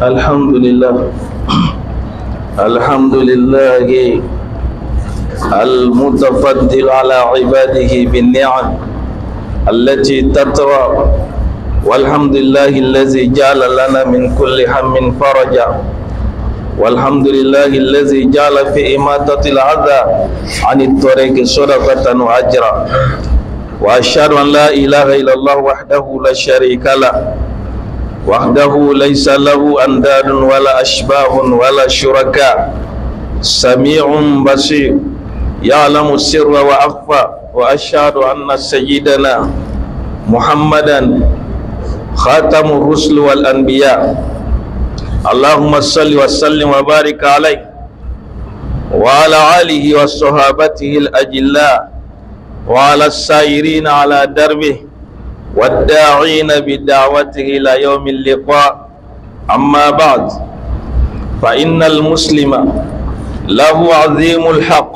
الحمد لله، الحمد لله المتفضل على عباده بالنعم التي تطرى، والحمد لله الذي جعل لنا من كل هم فرجا، والحمد لله الذي جعل في إماتة الأذى عن الطريق صدقة وأجرا، وأشهد أن لا إله إلا الله وحده لا شريك له، وحده ليس له أنداد ولا أشباه ولا شركاء، سميع بصير يعلم السر وأخفى، وأشهد أن سيدنا محمدا خاتم الرسل والأنبياء. اللهم صل وسلم وبارك عليه وعلى آله وصحابته الأجلاء وعلى السائرين على دربه والداعين بدعوته إلى يوم اللقاء. أما بعد، فإن المسلم له عظيم الحق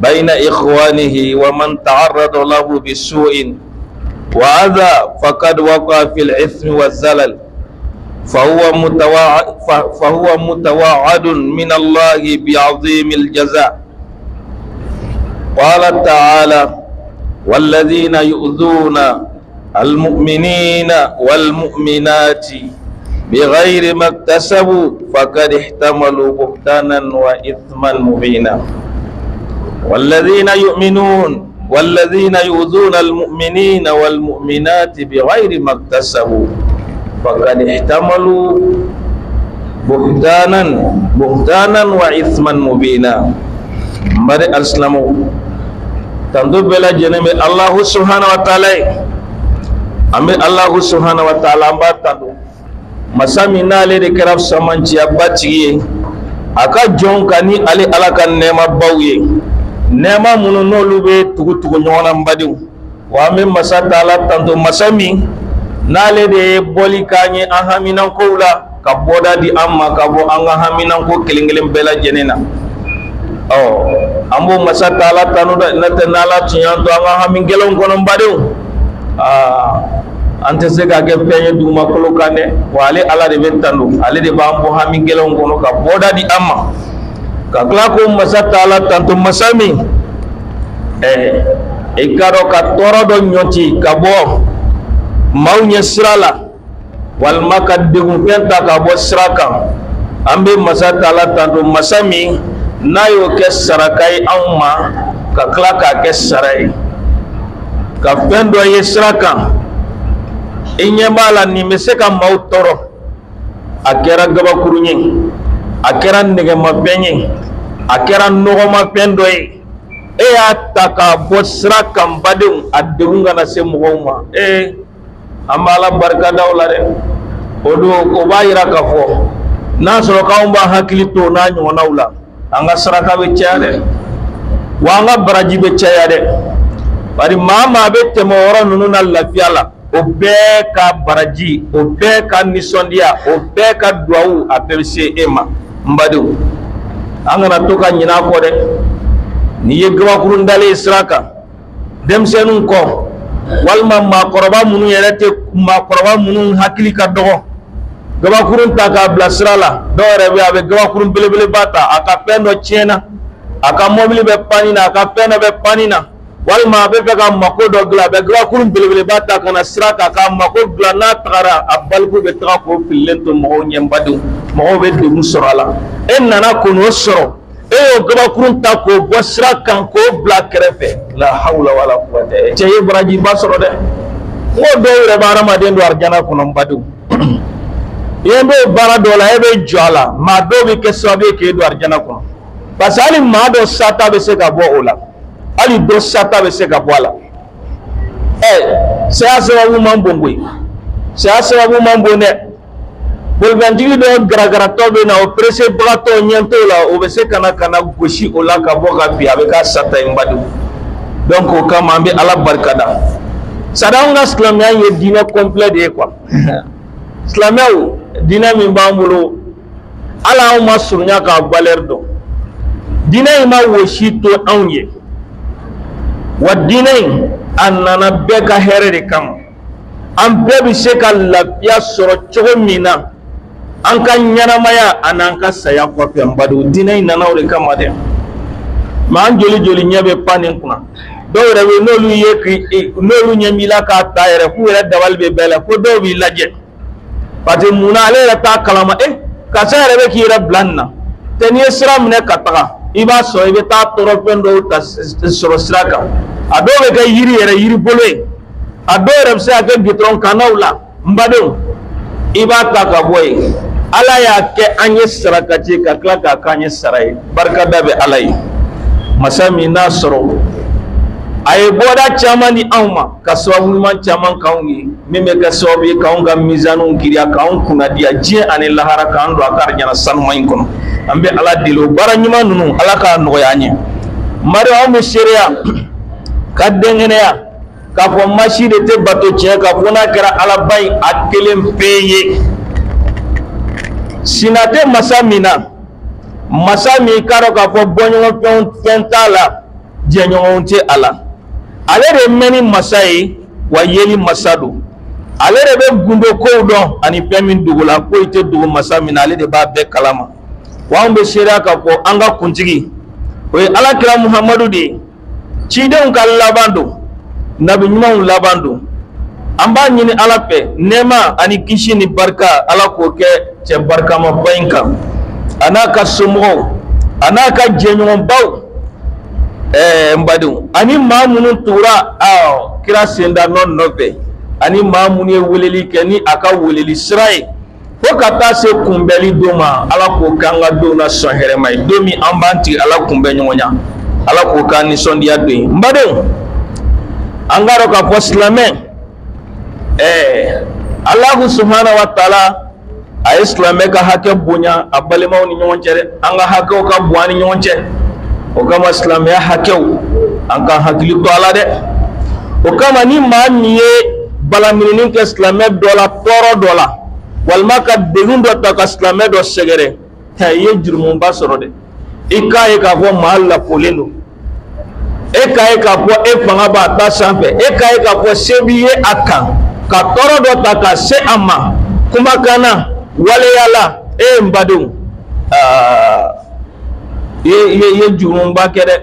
بين إخوانه، ومن تعرض له بسوء وأذى فقد وقع في الإثم والزلل، فهو متوعد من الله بعظيم الجزاء. قال تعالى: والذين يؤذون المؤمنين والمؤمنات بغير ما اكتسبوا فقد احتملوا بهتانا وإثما مبينا. والذين يؤمنون والذين يؤذون المؤمنين والمؤمنات بغير ما اكتسبوا فقد احتملوا بهتانا وإثما مبينا. Mari al-Islamu tantu bela jeneme Allah subhanahu wa ta'ala. An bɛ Alahu subhanahu wa ta'ala an b'a tanu, masa min n'ale de kɛra samanciyaba tigi ye a ka jɔn kan ni ale Ala ka nɛɛmabaw ye, nɛɛma minnu n'olu bɛ tugu tugu ɲɔgɔn na n badenw. Wa an bɛ masa ta'ala tanto, masa min n'ale de ye bɔli k'an ye an haminankow la, ka bɔda di an ma ka bɔ an ka haminanko kelen kelen bɛɛ lajɛlen na. Ɔ an b'o masa ta'ala tanu dɛ, n'o tɛ n'Ala tun y'an to an ka hami gɛlɛnw kɔnɔ n badenw, an tɛ se ka kɛ fɛn ye dugumakolo kan dɛ. Wa ale Ala de bɛ tanu, ale de b'an bɔ hami gɛlɛnw kɔnɔ ka bɔda di an ma, ka tila k'o masa ta'ala tanto, masa min i k'a dɔn ka tɔɔrɔ dɔ ɲɔti ka bɔ maaw ɲɛ sira la, walima ka degunfɛn ta ka bɔ sira kan. An bɛ masa ta'ala tanto, masa min n'a y'o kɛ saraka ye anw ma, ka tila k'a kɛ sara ye ka fɛn dɔ ye sira kan, i ɲɛ b'a la nin bɛ se ka maaw tɔɔrɔ, a kɛra gabakurun ye, a kɛra nɛgɛmafɛn ye, a kɛra nɔgɔmafɛn dɔ ye, e y'a ta k'a bɔ sira kan badenw, a degun kana se mɔgɔw ma. An b'a la barika da o la dɛ. O don o b'a yira k'a fɔ n'a sɔrɔ k'anw b'an hakili to n'a ɲɔgɔnnaw la, an ka saraka bɛ caya dɛ, wa an ka baraji bɛ caya dɛ. Bari maa maa bɛ tɛmɛ o yɔrɔ ninnu na lafiya la, o bɛɛ ka baraji, o bɛɛ ka nisɔndiya, o bɛɛ ka duwawu, a bɛɛ bɛ se e ma. N badenw, an kana to ka ɲinɛ a kɔ dɛ. N'i ye gabakurun dalen ye sira kan denmisɛnninw kɔ, walima maakɔrɔba minnu yɛrɛ tɛ, maakɔrɔba minnu hakili ka dɔgɔ, gabakurun ta k'a bila sira la, dɔw yɛrɛ bɛ yen a bɛ gabakurun belebeleba ta, a ka fɛn dɔ tiɲɛna, a ka mɔbili bɛ panni na, a ka fɛn dɔ bɛ panni na, walima a bɛ fɛ ka mako dɔ dilan, a bɛ gabakurun belebeleba ta ka na sira kan k'a mako dilan, n'a tagara a baliku bɛ taga k'o fililen to mɔgɔw ɲɛ n badenw, mɔgɔw bɛ degun sɔrɔ a la. E nana k'o sɔrɔ, e y'o gabakurun ta k'o bɔ sira kan k'o bila kɛrɛfɛ, la hawla wala quwwata. Cɛ ye barajiba sɔrɔ dɛ. N ko dɔw yɛrɛ bɛ hadamaden don arijana kɔnɔ n badenw. I ɲɛ bɛ baara dɔw la, e bɛ jɔ a la, maa dɔw bɛ kɛ sababu ye k'e don arijana kɔnɔ, parce que hali maa dɔ sata bɛ se ka bɔ o la, hali dɔ sata bɛ se ka bɔ a la. Saya sababu man bon koyi, saya sababu man bon dɛ. Bolifɛntigi dɔ garagaratɔ bɛ na, o peresebagatɔ ɲɛ t'o la, o bɛ se ka na gosi o la ka bɔ ka bin, a bɛ k'a sata ye n badenw. Donc o kama an bɛ Ala barika da. C'est-à-dire anw ka silamɛya ye diinɛ complet de ye quoi. Silamɛw, diinɛ min b'an bolo, hali anw ma surunya k'a valeur dɔn. Diinɛ in ma wɔsi to anw ye, wa diinɛ in a nana bɛɛ ka hɛrɛ de kama. An bɛɛ bɛ se ka lafiya sɔrɔ cogo min na, An ka ɲɛnamaya an'an ka saya kɔfɛ n badenw, diinɛ in nana o de kama dɛ. Mɛ an joli joli ɲɛ bɛ pan nin kunna, dɔw yɛrɛ bɛ yen n'olu ye k'i n'olu ɲɛ b'i la k'a ta yɛrɛ k'u yɛrɛ dabali bɛ bɛɛ la, fo dɔw b'i lajɛ parce que munna ale yɛrɛ t'a kalama, karisa yɛrɛ bɛ k'i yɛrɛ bila nin na tɛ. N'i ye sira minɛ ka taga, i b'a sɔrɔ i bɛ taa tɔɔrɔfɛn dɔw ta sɔrɔ sira kan. A dɔw bɛ kɛ yiri yɛrɛ yiri bolo ye, a dɔw yɛrɛ bɛ se ka kɛ gitɔrɔn kannaw la. N badenw, i b'a ta ka bɔ yen. Ala y'a kɛ an ye sarakati ka tila k'a k'an ye sara ye. Barikada bɛ Ala ye, masa min n'a sɔrɔ a ye bɔda caman di anw ma, ka sababu ɲuman caman k'anw ye, min bɛ kɛ sababu ye k'anw ka mizaniw giriya, k'anw kunnadiya diɲɛ ani lahara, k'an don a ka arijana sanuman in kɔnɔ. An bɛ Ala deli o baara ɲuman ninnu, Ala k'a nɔgɔya an ye. Mari, anw bɛ seereya ka dɛnkɛnɛya k'a fɔ maa si de tɛ bato tiɲɛ kan fo n'a kɛra Alaba in a kelen pe ye. Sina tɛ masa min na, masa min k'a dɔn k'a fɔ bɔɲɔgɔnfɛnw fɛn t'a la, jɛɲɔgɔnw tɛ a la. Ale de mɛnni masa ye, wa yeli masa don. Ale de bɛ gundo kow dɔn ani fɛn min dogo la, foyi tɛ dogo masa min na, ale de b'a bɛɛ kalama. Wa anw bɛ seereya k'a fɔ an ka kuntigi o ye Ala kira Muhamadu de ye, cidenw ka laban don, nabi ɲumanw laban don. An b'a ɲini Ala fɛ nɛɛma ani kisi ni barika, Ala k'o kɛ cɛ barikamaba in kan, a n'a ka somɔgɔw, a n'a ka jɛɲɔgɔnbaw. N badenw, ani maa minnu tugura kira senda nɔ nɔfɛ, ani maa minnu ye weleli kɛ ni a ka weleli sira ye fo ka taa se kunbɛli don ma, Ala k'o k'an ka don na sɔn hɛrɛma ye, don min an b'an tigi Ala kunbɛn ɲɔgɔn ɲa, Ala k'o k'an nisɔndiya don ye. N badenw, an k'a dɔn k'a fɔ silamɛ, Alahu subahana wa taala a ye silamɛ ka hakɛ bonya a balimaw ni ɲɔgɔn cɛ dɛ. An ka hakɛw ka bon an ni ɲɔgɔn cɛ, o kama silamɛya hakɛw an ka hakili to a la dɛ. O kama ni maa min ye balaminini kɛ silamɛ dɔ la, tɔɔrɔ dɔ la, walima ka degun dɔ ta ka silamɛ dɔ sɛgɛrɛ, i ye jurumuba sɔrɔ dɛ. I k'a ye k'a fɔ maa lakolen don, e k'a ye k'a fɔ e fanga b'a ta sanfɛ, e k'a ye k'a fɔ se b'i ye a kan, ka tɔɔrɔ dɔ ta ka se a ma kumakan na, waleya la, e n badenw, i ye jurumuba kɛ dɛ.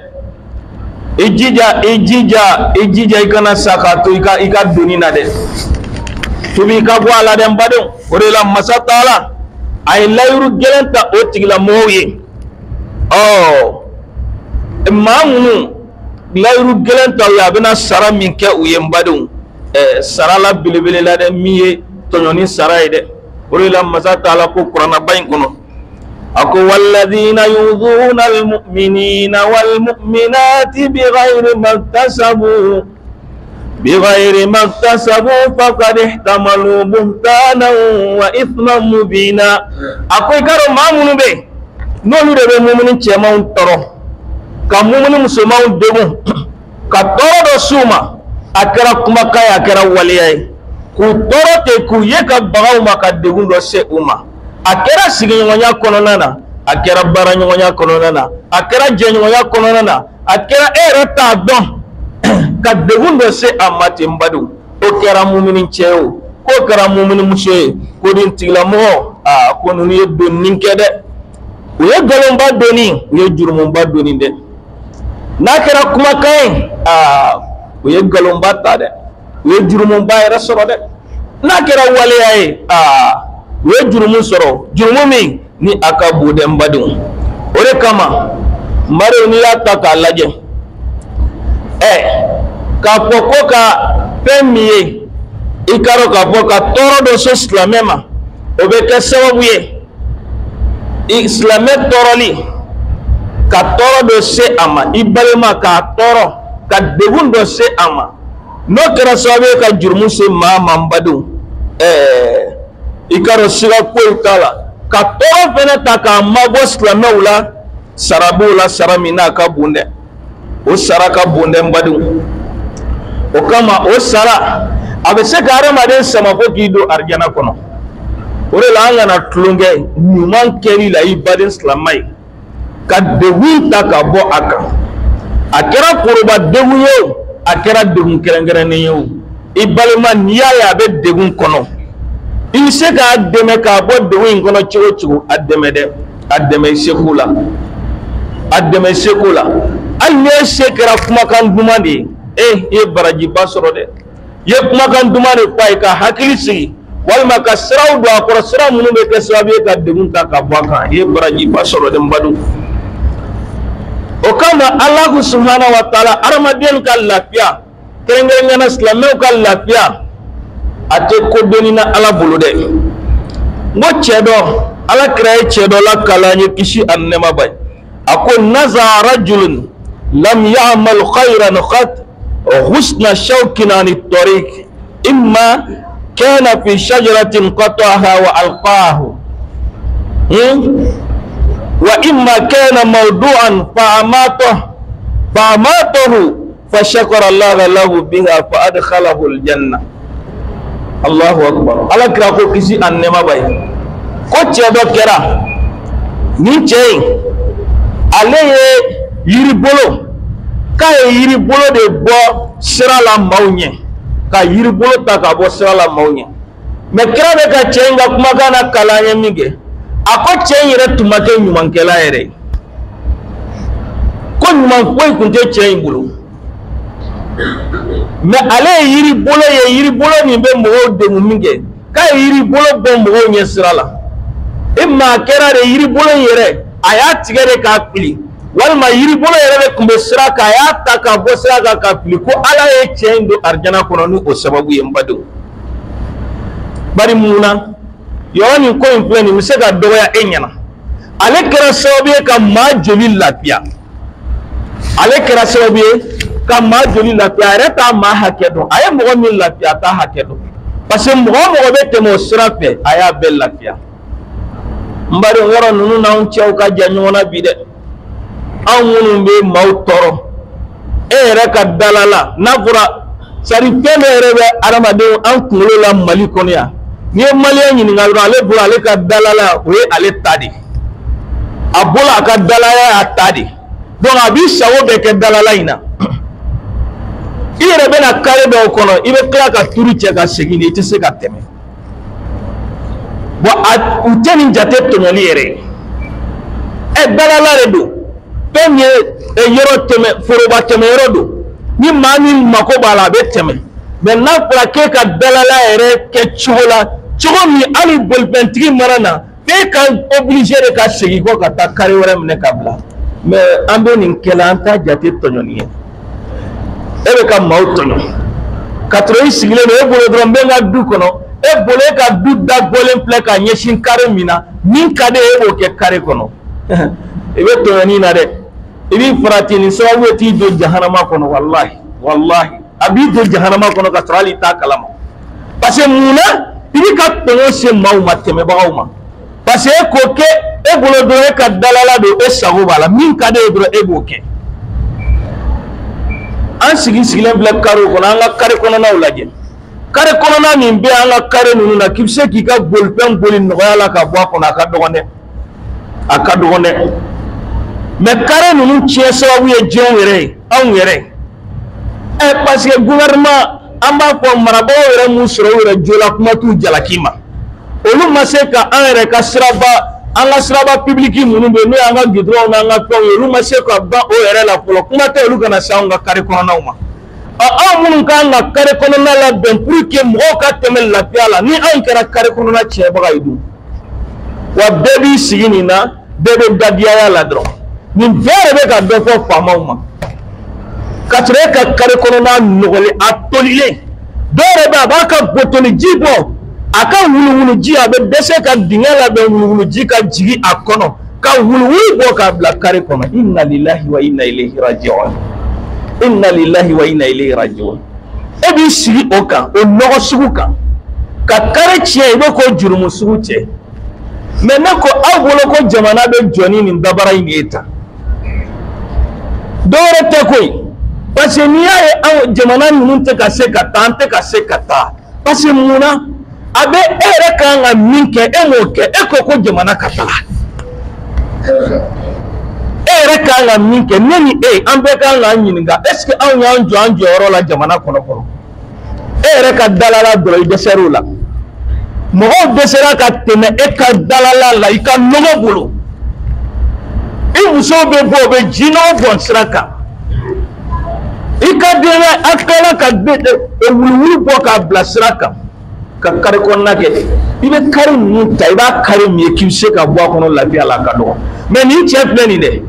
I jija, i jija, i jija, i kana sa k'a to i ka doni na dɛ. Tubi i ka bɔ a la dɛ n badenw. O de la masa taala a ye layiru gɛlɛn ta o tigilamɔgɔw ye. Maa minnu layiru gɛlɛn ta u ye, a bɛna sara min kɛ u ye n badenw, sara la belebele la dɛ, min ye tɔɲɔni sara ye dɛ. O de la masa taala ko kuranaba in kɔnɔ, a ko walladhina yudhuna almu'minina walmu'minati bighayri maktasabu bighayri maktasabu faqad ihtamalu buhtanan wa ithman mubina. A ko i k'a dɔn maa minnu bɛ yen n'olu de bɛ mumuni cɛmanw tɔɔrɔ, ka mumuni musomanw degun, ka tɔɔrɔ dɔ s'u ma, a kɛra kumakan ye, a kɛra waleya ye, k'u tɔɔrɔ ten, k'u ye ka baga u ma, ka degun dɔ se u ma, a kɛra sigiɲɔgɔnya kɔnɔna na, a kɛra baaraɲɔgɔnya kɔnɔna na, a kɛra jɛɲɔgɔnya kɔnɔna na, a kɛra e yɛrɛ t'a dɔn, ka degun dɔ se a ma ten n badenw. O kɛra mumuni cɛ ye o, k'o kɛra mumuni muso ye, ko nin tigilamɔgɔ, ko ninnu ye donni kɛ dɛ, u ye nkalonba donni, u ye jurumunba donni dɛ. N'a kɛra kumakan ye, u ye nkalonba ta dɛ, u ye jurumunba yɛrɛ sɔrɔ dɛ. N'a kɛra waleya ye, u ye jurumu sɔrɔ, jurumu min ni a ka bon dɛ n badenw. O de kama n badenw, n'i y'a ta k'a lajɛ, k'a fɔ ko ka fɛn min ye, i k'a dɔn k'a fɔ ka tɔɔrɔ dɔ se silamɛ ma, o bɛ kɛ sababu ye silamɛ tɔɔrɔli, ka tɔɔrɔ dɔ se a ma, i balima k'a tɔɔrɔ, ka degun dɔ se a ma, n'o kɛra sababu ye ka jurumu se maa ma n badenw, i k'a dɔn siga foyi t'a la, ka tɔɔrɔ fɛnɛ ta k'a mabɔ silamɛw la, sara b'o la, sara min n'a ka bon dɛ, o sara ka bon dɛ n badenw. O kama o sara a bɛ se ka hadamaden sama fo k'i don arijana kɔnɔ. O de la an kana tulonkɛ ɲuman kɛli la i baden silamɛ ye, ka degun ta ka bɔ a kan, a kɛra foroba degun ye o, a kɛra degun kɛrɛnkɛrɛnnen ye o, i balima n'i y'a ye a bɛ degun kɔnɔ, I bɛ se k'a dɛmɛ k'a bɔ degun in kɔnɔ cogo o cogo, a dɛmɛ dɛ, a dɛmɛ i seko la, a dɛmɛ i seko la. Hali n'e se kɛra kumakan duman de ye, e i ye barajiba sɔrɔ dɛ. I ye kumakan duman de f'a ye ka hakili sigi, walima ka siraw don a kɔrɔ, sira minnu bɛ kɛ sababu ye ka degun ta ka bɔ a kan, i ye barajiba sɔrɔ dɛ n badenw. O kama Alahu subahana wa taala, adamaden ka lafiya, kɛrɛnkɛrɛnnenya la silamɛw ka lafiya, a tɛ ko dɔnni na Ala bolo dɛ. N ko cɛ dɔ, Ala kira ye cɛ dɔ lakali an ye kisi ani nɛɛma b'a ye. A ko naza rajulun lam ya'mal khayran qat ghusna shawkin ani tariq imma kana fi shajaratin qata'aha wa alqahu wa imma kana mawdu'an fa'amatahu fa shakara Allah lahu biha fa adkhalahu aljanna. Allahu akbar. Ala kira ko kisi ani nɛɛma b'a ye. Ko cɛ dɔ kɛra, nin cɛ in ale ye yiribolo, k'a ye yiribolo de bɔ sira la maaw ɲɛ, ka yiribolo ta ka bɔ sira la maaw ɲɛ. Mɛ kira bɛ ka cɛ in ka kumakan na kalan ye min kɛ, a ko cɛ in yɛrɛ tun ma kɛ ɲumankɛla yɛrɛ ye, ko ɲuman foyi tun tɛ cɛ in bolo. Mɛ ale ye yiribolo ye, yiribolo min bɛ mɔgɔw degun min kɛ, k'a ye yiribolo bɔ mɔgɔw ɲɛ sira la. E maa kɛra de yiribolo in yɛrɛ, a y'a tigɛ de k'a fili, walima yiribolo yɛrɛ de tun bɛ sira kan, a y'a ta ka bɔ sira kan k'a fili, ko Ala ye cɛ in don arijana kɔnɔ ni o sababu ye. N badenw, bari mun na yɔrɔ nin ko in filɛ nin bɛ se ka dɔgɔya e ɲɛna? Ale kɛra sababu ye ka maa joli lafiya, ale kɛra sababu ye ka maa joli lafiya. A yɛrɛ t'a maa hakɛ dɔn, a ye mɔgɔ min lafiya a t'a hakɛ dɔn, parce que mɔgɔ o mɔgɔ bɛ tɛmɛ o sira fɛ, a y'a bɛɛ lafiya. N badenw, yɔrɔ ninnu n'anw cɛw ka jan ɲɔgɔn na bi dɛ. Anw minnu bɛ maaw tɔɔrɔ, e yɛrɛ ka dala la, n'a fɔra sari fɛn dɔ yɛrɛ bɛ adamadenw an kunkolo la Mali kɔnɔ yan, n'i ye maliyɛn ɲininka dɔrɔn, ale bolo ale ka dala la o ye ale ta de ye, a bolo a ka dalaya y'a ta de ye, donc a b'i sago bɛɛ kɛ dalala in na. I yɛrɛ bɛna kare dɔw kɔnɔ, i bɛ tila ka turu cɛ ka segin de, i tɛ se ka tɛmɛ. Bon, a u tɛ nin jate tɔɲɔli yɛrɛ ye. Ɛ dalala de don, fɛn min ye yɔrɔ tɛmɛ, foroba tɛmɛ yɔrɔ don, ni maa min mako b'a la a bɛ tɛmɛ. Mɛ n'a fɔra k'e ka dalala yɛrɛ kɛ cogo la, cogo min hali bolifɛntigi mana na, f'e ka obligé de ka segin kɔ ka taa kare wɛrɛ minɛ ka bila. Mɛ an bɛ nin kɛla, an t'a jate tɔɲɔni ye. E bɛ ka maaw tɔɲɔ ka sɔrɔ i sigilen don, e bolo dɔrɔn n bɛ n ka du kɔnɔ, e bolo e ka du da bɔlen filɛ ka ɲɛsin kare min na, min ka di e b'o kɛ kare kɔnɔ. I bɛ tɔɲɔni na dɛ, i b'i farati, nin sababu ye t'i don jahanama kɔnɔ. Walahi walahi, a b'i don jahanama kɔnɔ ka sɔrɔ hali i t'a kalama. Parce que mun na i b'i ka tɔɲɔ se maaw ma, tɛmɛbagaw ma? Parce que e ko k'e e bolo dɔrɔn e ka dalala don, e sago b'a la, min ka di e ye dɔrɔn e b'o kɛ. An sigi sigilen filɛ karew kɔnɔ, an ka kare kɔnɔnaw lajɛ. Kare kɔnɔna min bɛ an ka kare ninnu na, k'i bɛ se k'i ka bolifɛn boli nɔgɔya la ka bɔ a kɔnɔ, a ka dɔgɔn dɛ, a ka dɔgɔn dɛ. Mɛ kare ninnu tiɲɛ sababu ye jɔnw yɛrɛ ye? Anw yɛrɛ. Ɛ parce que gouvernement, an b'a fɔ marabagaw yɛrɛ m'u sɔrɔ u yɛrɛ jo la, kuma t'u jalaki ma. Olu ma se ka an yɛrɛ ka siraba, an ka siraba publiki minnu bɛ yen, n'o y'an ka gidɔrɔnw n'an ka fɛnw ye, olu ma se ka ban o yɛrɛ la fɔlɔ, kuma tɛ olu kana se anw ka kare kɔnɔnaw ma. Ɔ anw minnu kan ka kare kɔnɔna labɛn pour que mɔgɔw ka tɛmɛ lafiya la, ni anw kɛra kare kɔnɔna tiɲɛbaga ye dun? Wa bɛɛ b'i sigi nin na, bɛɛ bɛ dadiyaya la dɔrɔn. Nin bɛɛ de bɛ ka dɔ fɔ faamaw ma, ka sɔrɔ e ka kare kɔnɔna nɔgɔlen, a tolilen. Dɔw yɛrɛ bɛ, a b'a ka botoliji bɔ, a ka wuluwuluji, a bɛ dɛsɛ ka dingɛ labɛn wuluwuluji ka jigin a kɔnɔ, ka wuluwulu bɔ k'a bila kare kɔnɔ. Inna lillahi wa inna ilayhi raji'un, inna lillahi wa inna ilayhi raji'un. E b'i sigi o kan, o nɔgɔ sugu kan, ka kare tiɲɛ, i bɛ k'o jurumu sugu cɛ. Mɛ ne ko aw bolo ko jamana bɛ jɔ ni nin dabara in de ye tan, dɔwɛrɛ tɛ koyi. Parce que n'i y'a ye anw jamana ninnu tɛ ka se ka taa, an tɛ ka se ka taa, parce que mun na? A bɛ e yɛrɛ kan ka min kɛ, e m'o kɛ, e ko ko jamana ka taa. E yɛrɛ kan ka min kɛ, ne ni e, an bɛɛ kan k'an ɲininka, est ce que anw y'an jɔ an jɔyɔrɔ la jamana kɔnɔ fɔlɔ? E yɛrɛ ka dalala dɔrɔn, i dɛsɛr'o la. Mɔgɔw dɛsɛra ka tɛmɛ e ka dalala la i ka nɔgɔ bolo. I musow bɛ bɔ u bɛ jinɔgɔ bɔn sira kan. I ka denbaya a tilala ka wuluwulu bɔ k'a bila sira kan ka kari kɔnɔna kɛ. I bɛ kari ninnu ta i b'a kari min ye k'i bɛ se ka bɔ a kɔnɔ lafiya la a ka dɔgɔ. Mɛ nin cɛ filɛ nin dɛ,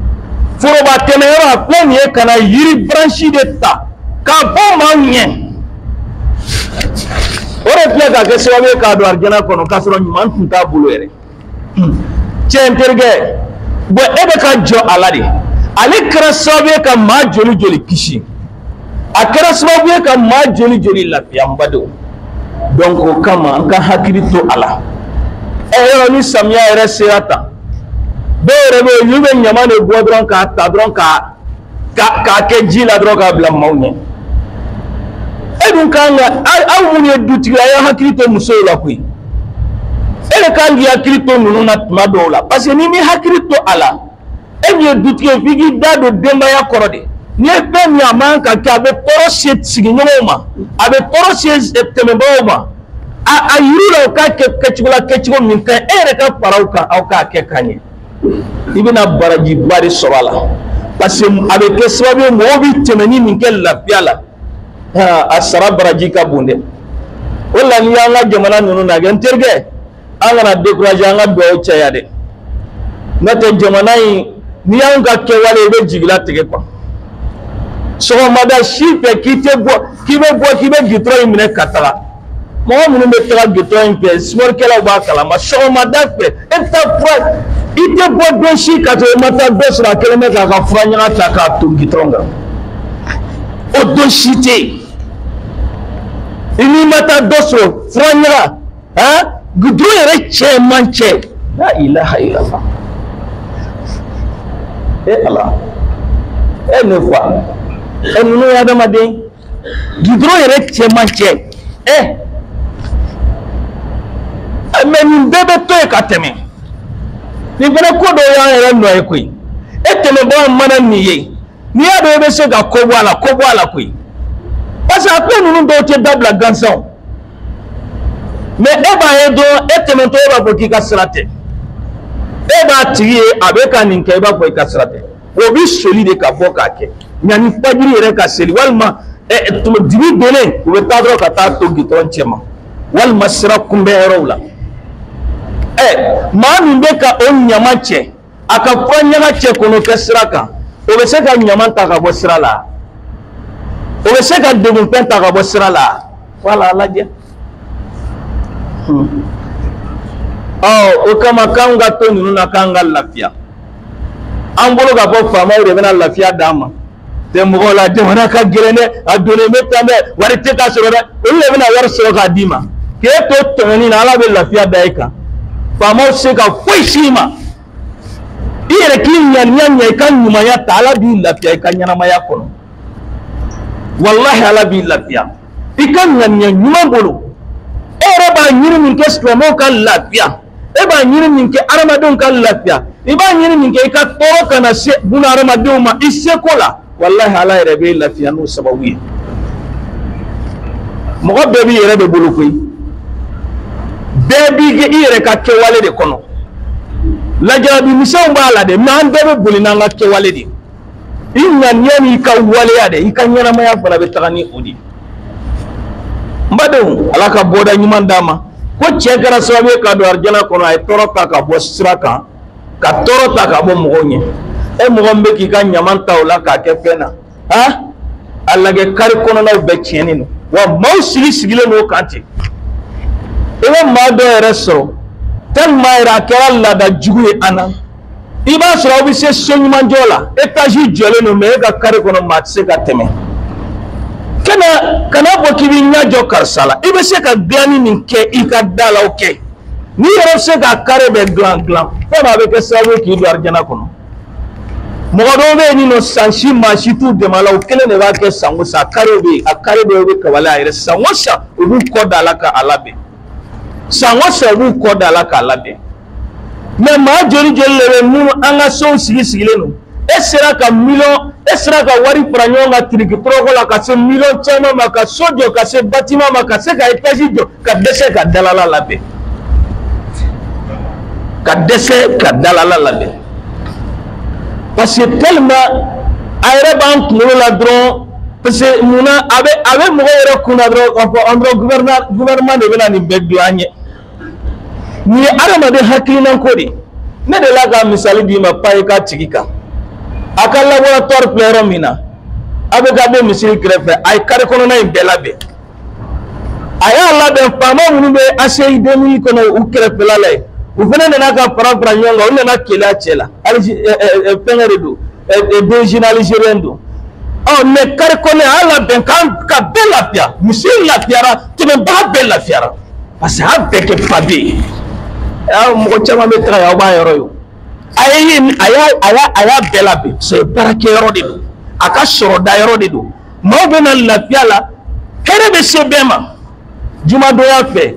foroba tɛmɛyɔrɔ a filɛ nin ye ka na yiri branche de ta k'a bɔ maaw ɲɛ. O de filɛ ka kɛ sababu ye k'a don arijana kɔnɔ k'a sɔrɔ ɲuman tun t'a bolo yɛrɛ. Cɛ n terikɛ, bɔn e bɛ ka jɔ a la de. Ale kɛra sababu ye ka maa joli joli kisi, a kɛra sababu ye ka maa joli joli lafiya n badenw. Donc o kama an ka hakili to a la. Ɛ yɔrɔ ni samiya yɛrɛ sera tan, dɔw yɛrɛ bɛ yen olu bɛ ɲama de bɔ dɔrɔn k'a ta dɔrɔn k'a kɛ ji la dɔrɔn k'a bila maaw ɲɛ. E dun kan ka aw minnu ye dutigi ye, a y'aw hakili to musow la koyi. E de kan k'i hakili to ninnu na tuma dɔw la, parce que n'i m'i hakili to a la, e min ye dutigi ye f'i k'i da don denbaya kɔrɔ de. N'i ye fɛn min a man ka kɛ, a bɛ tɔɔrɔ se sigiɲɔgɔnw ma, a bɛ tɔɔrɔ se tɛmɛbagaw ma. A yir'u la u k'a kɛ kɛcogo la kɛcogo min ka ɲi, e yɛrɛ ka fara u kan aw k'a kɛ ka ɲɛ. I bɛna barajiba de sɔrɔ a la, parce que a bɛ kɛ sababu ye mɔgɔw bɛ tɛmɛni min kɛ lafiya la, a sara baraji ka bon dɛ. O la n'i y'an ka jamana ninnu lajɛ, n terikɛ, an kana décourager, an ka dugawu caya dɛ. N'o tɛ jamana in, n'i y'anw ka kɛwale i bɛ jigilatigɛ quoi. Sɔgɔmada si fɛ k'i tɛ bɔ, k'i bɛ bɔ k'i bɛ gitɔrɔn in minɛ ka taga. Mɔgɔ minnu bɛ taga gitɔrɔn in fɛ, sumaworo b'a kalama. Sɔgɔmada fɛ e bɛ taa fura, i tɛ bɔ don si ka sɔrɔ i ma taa dɔ sɔrɔ a kɛlen bɛ k'a ka fura ɲaga ta k'a ton gitɔrɔn kan. O don si tɛ yen. I n'i ma taa dɔ sɔrɔ fura ɲaga, han, gidɔrɔn yɛrɛ cɛ man cɛ. La ilaha illallah. E Ala, e ne fa, e ninnu ye adamaden. Gidɔrɔn yɛrɛ cɛ man cɛ. Ɛ mɛ nin bɛɛ bɛ to yen ka tɛmɛ. Nin fana ko dɔw y'an yɛrɛ nɔ ye koyi. E tɛmɛbagaw mana nin ye, n'i y'a dɔn i bɛ se ka ko bɔ a la, ko bɔ a la koyi. Parce que a ko ninnu dɔw tɛ dabila gansan. Mɛ e b'a ye dɔrɔn, e tɛmɛtɔ e b'a fɔ k'i ka sira tɛ. E b'a tigi ye a bɛ ka nin kɛ, i b'a fɔ i ka sira tɛ. O bɛ soli de ka bɔ k'a kɛ. Yanni fajiri yɛrɛ ka seli, walima dibi donnen u bɛ taa dɔrɔn ka taa to gitɔrɔn cɛ ma, walima sira kunbɛn yɔrɔw la. Ɛ maa min bɛ ka o ɲama cɛ, a ka fura ɲaga cɛ k'o kɛ sira kan, o bɛ se ka ɲama ta ka bɔ sira la, o bɛ se ka degunfɛn ta ka bɔ sira la. Wala a lajɛ. Ɔ o kama k'anw ka to ninnu na k'an ka lafiya. An bolo k'a fɔ faamaw de bɛna lafiya d'an ma. Tɛ mɔgɔw la, jamana ka gɛlɛn dɛ, a donnen bɛ tan dɛ, wari tɛ ka sɔrɔ dɛ. Olu de bɛna wari sɔrɔ k'a d'i ma. K'e to tɔɲɔni na, Ala bɛ lafiya da e kan. Faamaw tɛ se ka foyi s'i ma. I yɛrɛ k'i ŋaniya ɲɛ, i ka ɲumanya ta, Ala b'i lafiya i ka ɲɛnamaya kɔnɔ. Walahi Ala b'i lafiya. I ka ŋaniya ɲuman bolo. E yɛrɛ b'a ɲini min kɛ silamɛw ka lafiya, e b'a ɲini min kɛ adamadenw ka lafiya, i b'a ɲini min kɛ i ka tɔɔrɔ kana se buna adamadenw ma i seko la. Walahi Ala yɛrɛ b'e lafiya n'o sababu ye. Mɔgɔ bɛɛ b'i yɛrɛ de bolo koyi. Bɛɛ b'i i yɛrɛ ka kɛwale de kɔnɔ. Lajarabi misɛnw b'a la dɛ, mɛ an bɛɛ bɛ boli n'an ka kɛwale de ye. I ŋaniya n'i ka waleya dɛ, i ka ɲɛnamaya fana bɛ taga ni o de ye. N badenw, Ala ka bɔda ɲuman d'an ma. Ko cɛ kɛra sababu ye ka don arijana kɔnɔ, a ye tɔɔrɔ ta ka bɔ sira kan, ka tɔɔrɔ ta ka bɔ mɔgɔw ɲɛ. E mɔgɔ min bɛ k'i ka ɲaman ta o la k'a kɛ fɛn na, han, a lajɛ kari kɔnɔnaw bɛɛ tiɲɛnen don, wa maaw sigi sigilen don o kan ten. I bɛ maa dɔw yɛrɛ sɔrɔ tellement yɛrɛ a kɛra laada jugu ye an na. I b'a sɔrɔ aw bɛ se so ɲuman jɔ la, étage jɔlen don, mɛ e ka kari kɔnɔ maa tɛ se ka tɛmɛ. Kana bɔ k'i b'i ɲɛ jɔ karisa la, i bɛ se ka dilanni min kɛ i ka da la o kɛ. N'i yɛrɛ bɛ se ka kari bɛɛ dilan dilan, fɛn dɔ a bɛ kɛ sababu ye k'i don arijana kɔnɔ. Mɔgɔ dɔw bɛ yen nɔ, san si maa si t'u dɛmɛ a la, o kelen de b'a kɛ san o san. A kariw bɛ yen, a kari dɔw bɛ kabali a yɛrɛ san o san, u b'u kɔ da a la k'a labɛn. San o san u b'u kɔ da a la k'a labɛn. Mɛ maa joli joli de bɛ minnu an ka sow sigi sigilen don. E sera ka miliyɔn, e sera ka wari fara ɲɔgɔn kan tiriki tɔrɔkɔ la ka se miliyɔn caman ma, ka so jɔ, ka se bâtiment ma, ka se ka étage jɔ, ka dɛsɛ ka dalala labɛn. Ka dɛsɛ ka dalala labɛn parce que tellement a yɛrɛ b'an kunkolo la dɔrɔn, parce que munna a bɛ mɔgɔw yɛrɛ kunna dɔrɔn k'a fɔ an dɔrɔn gouvernement de bɛna nin bɛɛ dilan an ye. Nin ye adamaden hakilina ko de ye. Ne delila ka misali d'i ma paye ka tigi kan, a ka laboratoire filɛ yɔrɔ min na, a bɛ ka bɔ misiri kɛrɛfɛ, a ye carré kɔnɔna in bɛɛ labɛn. A y'a labɛn, faama minnu bɛ ACI 2000 kɔnɔ u kɛrɛfɛla la yen, u fana nana ka fara fara ɲɔgɔn kan, u nana Keleya cɛ la, fɛnkɛ de don, d'origine algérienne don. Ɔ mais carré kɔnɔ a y'a labɛn ka bɛɛ lafiya, misiri lafiyara, tɛmɛbaga bɛɛ lafiyara, parce que a y'a bɛɛ kɛ pavé ye. Mɔgɔ caman bɛ taga yen, aw b'a yɔrɔ ye o. A y'a bɛɛ labɛn, c'est baarakɛyɔrɔ de don, a ka sɔrɔda yɔrɔ de don, maaw bɛ na lafiya la, hɛrɛ bɛ se bɛɛ ma. Jumadonya fɛ,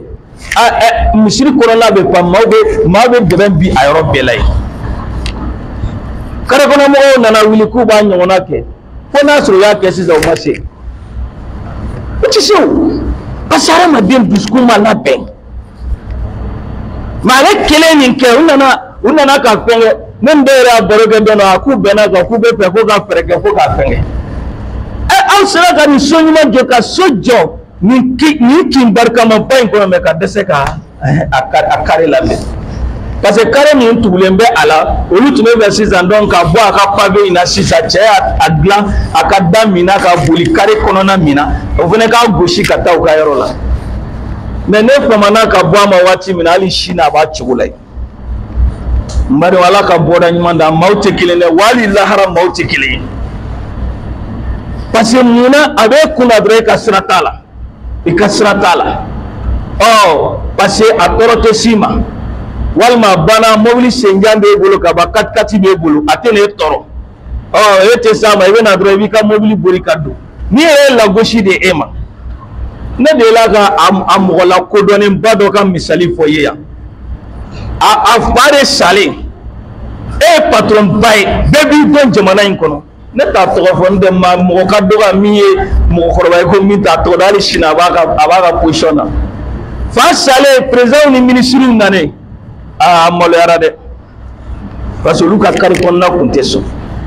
misiri kɔnɔna bɛ fa, maaw bɛ dɛmɛ bi a yɔrɔ bɛɛ la yen. Carré kɔnɔ mɔgɔw nana wuli k'u b'a ɲɔgɔnna kɛ, fo n'a sɔrɔ u y'a kɛ sisan, u ma se, u tɛ se o, parce que hadamaden dusukun ma labɛn. Mais ale kelen nin kɛ, u nana ka fɛn kɛ. Ne ni dɔw yɛrɛ y'a baro kɛ don dɔ, a k'u bɛnna kan k'u bɛ fɛ ko ka fɛɛrɛ kɛ ko k'a fɛn kɛ. Ɛ, aw sera ka nin so ɲuman jɔ, ka so jɔ nin kin barikamaba in kɔnɔ, mɛ ka dɛsɛ ka a carré labɛn, parce que carré min tugulen bɛ a la, olu tun bɛ fɛ sisan donc ka bɔ a ka pavé in na sisan, cɛ y'a dilan a ka da min na ka boli carré kɔnɔna min na, o fana k'a gosi ka taa u ka yɔrɔ la. Mais ne famana ka bɔ a ma waati min na, hali sini a b'a cogo la yen. N badenw, Ala ka bɔda ɲuman d'an, maaw tɛ kelen dɛ, wa hali lahara maaw tɛ kelen ye. Parce que munna a b'e kunna dɔrɔn, e ka sira t'a la, i ka sira t'a la. Ɔ parce que a tɔɔrɔ tɛ s'i ma, walima a banna, mobili senjan b'e bolo ka ban, katikati b'e bolo, a tɛ n'e tɔɔrɔ. Ɔ e tɛ s'a ma, i bɛ na dɔrɔn, i b'i ka mobili boli ka don. N'i yɛrɛ ye lagosi de e ma. Ne delila ka a mɔgɔ lakodɔnnenba dɔ ka misali fɔ i ye yan. A fa de salen, e ye patron ba ye, bɛɛ b'i dɔn jamana in kɔnɔ. Ne t'a tɔgɔ fɔ, n tɛ maa mɔgɔ ka dɔgɔ min ye mɔgɔkɔrɔba ye ko min t'a tɔgɔ dɔn, hali sini a b'a ka position na. Fa salen, président ni ministres nanen, aa a maloyara dɛ, parce que olu ka carré kɔnɔna kun tɛ sɔn.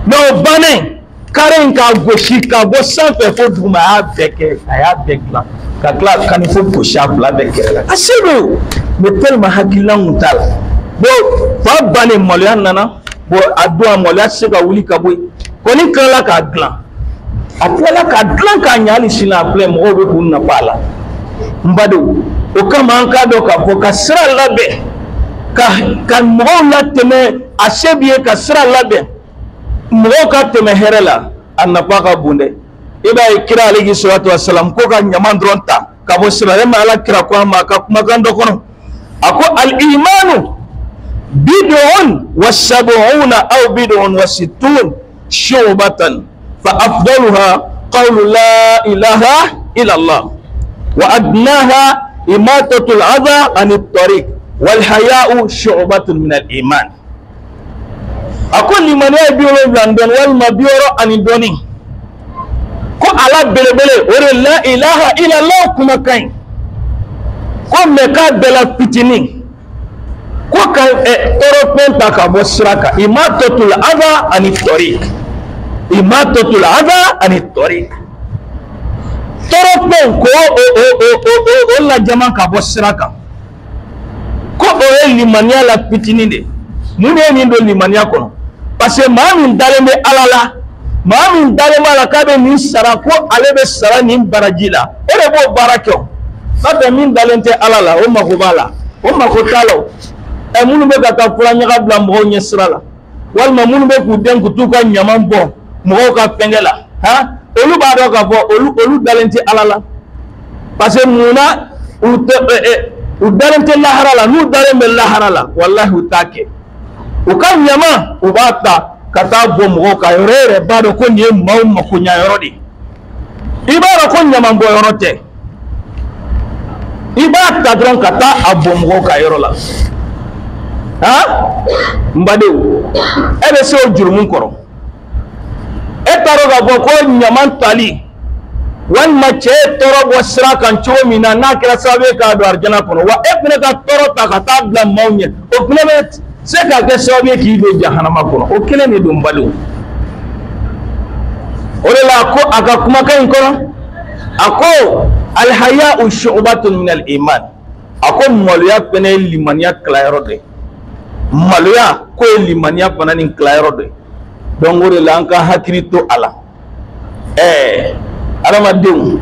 Mais o bannen, carré in k'a gosi ka bɔ sanfɛ fo duguma, a y'a bɛɛ kɛ, a y'a bɛɛ dilan ka tila ka nin fo gosi a fila bɛɛ kɛrɛ la. A se don, mais tellement hakilina kun t'a la. Bon, fa bannen, maloya nana. Bon, a don a maloya tɛ se ka wuli ka bɔ yen, kɔni tilala k'a dilan, a tilala k'a dilan k'a ɲɛ, hali sini a filɛ, mɔgɔw bɛ k'u nafa a la. N badenw, o kama an k'a dɔn k'a fɔ ka sira labɛn ka mɔgɔw latɛmɛ, a se b'i ye ka sira labɛn mɔgɔw ka tɛmɛ hɛrɛ la, a nafa ka bon dɛ. I b'a ye kira alayhi salatu wasalam ko ka ɲaman dɔrɔn ta ka bɔ sira la, ma Ala kira ko a ma a ka kumakan dɔ kɔnɔ, a ko al-imanu bid'un wa sab'una aw bid'un wa sittun shu'batan fa afdaluha qawlu la ilaha illa Allah wa adnaha imatatul adha anit tariq wal haya'u shu'batun min al-iman. A ko limaniya ye 70 dɔɔni walima 60 dɔɔni, ko ala belebele o de la ilaha illallah kumakan in, ko mɛ k'a bɛɛ la fitinin, ko ka tɔɔrɔfɛn ta ka bɔ sira kan, imatatul adha ani tariq, imatatul adha ani tariq, tɔɔrɔfɛn ko o lajama ka bɔ sira kan, ko o ye limaniya la fitinin de. Mun de ye nin don limaniya kɔnɔ? Parce que maa min dalen bɛ Ala la, maa min dalen b'a la k'a bɛ nin sara, ko ale bɛ sara nin baraji la, o de b'o baara kɛ o. N'o tɛ min dalen tɛ Ala la, o mako b'a la, o mako t'a la o. Ɛ, minnu bɛ ka taa fura ɲaga bila mɔgɔw ɲɛ sira la, walima minnu bɛ k'u den k'u t'u ka ɲaman bɔn mɔgɔw ka fɛnkɛ la, han, olu b'a dɔn k'a fɔ olu dalen tɛ Ala la. Parce que munna u tɛ u dalen tɛ lahara la? N'u dalen bɛ lahara la, walahi u t'a kɛ. U ka ɲama u b'a ta ka taa bɔ mɔgɔw ka yɔrɔ, e yɛrɛ b'a dɔn ko nin ye maaw makoɲa yɔrɔ de ye. I b'a dɔn ko ɲaman bɔ yɔrɔ tɛ, i b'a ta dɔrɔn ka taa a bɔn mɔgɔw ka yɔrɔ la. Han, n badenw, e bɛ se o jurumu kɔrɔ? E t'a dɔn k'a fɔ ko ɲaman tali walima cɛ ye tɔɔrɔ bɔ sira kan cogo min na, n'a kɛra sababu ye k'a don arijana kɔnɔ, wa e fana ka tɔɔrɔ ta ka taa bila maaw ɲɛ, o fana bɛ se ka kɛ sababu ye k'i don jahanama kɔnɔ. O kelen de don badenw. O de la ko a ka kumakan in kɔnɔ, a ko alhaya'u shu'batun min al-iman. A ko maloya fana ye limaniya tilayɔrɔ dɔ ye. Maloya ko ye limaniya fana ni tilayɔrɔ dɔ ye. Donc o de la an ka hakili to a la. Adamadenw,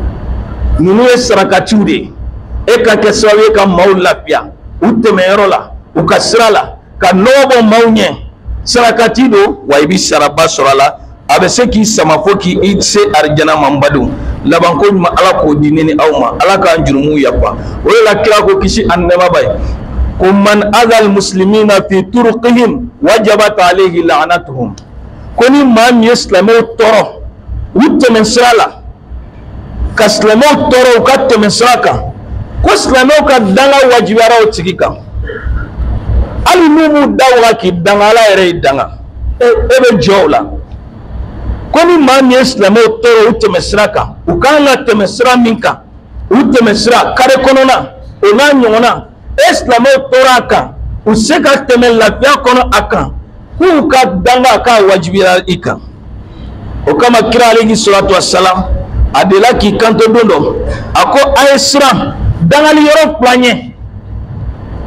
ninnu ye sarakatiw de ye. E ka kɛ sababu ye ka maaw lafiya u tɛmɛyɔrɔ la, u ka sira la, ka nɔgɔ bɔ maaw ɲɛ. Sarakati don wa i bɛ saraba sɔrɔ a la. A bɛ se k'i sama fo k'i se arijana ma. N badenw, labanko ɲuman Ala k'o di ne ni aw ma. Ala k'an jurumuw yafa. O de la kira ko kisi ani nɛɛma b'a ye ko man azal muslimina fi turuqihim wajabat alayhi la'natuhum. Ko ni maa min ye silamɛw tɔɔrɔ u tɛmɛ sira la, ka silamɛw tɔɔrɔ u ka tɛmɛ sira kan, ko silamɛw ka danga wajibiyara o tigi kan. Hali n'u m'u da waga k'i danga, Ala yɛrɛ y'i danga, e bɛ jɔ o la. Ko ni maa min ye silamɛw tɔɔrɔ u tɛmɛ sira kan, u kan ka tɛmɛ sira min kan, u tɛmɛ sira kare kɔnɔna o n'a ɲɔgɔnna, e silamɛw tɔɔrɔ a kan, u se ka tɛmɛ lafiya kɔnɔ a kan, k'u ka danga k'a wajibiyara i kan. O kama kira alayhi salatu wasalam a delila k'i kanto don dɔ, a ko a ye siran dangali yɔrɔ fila ɲɛ.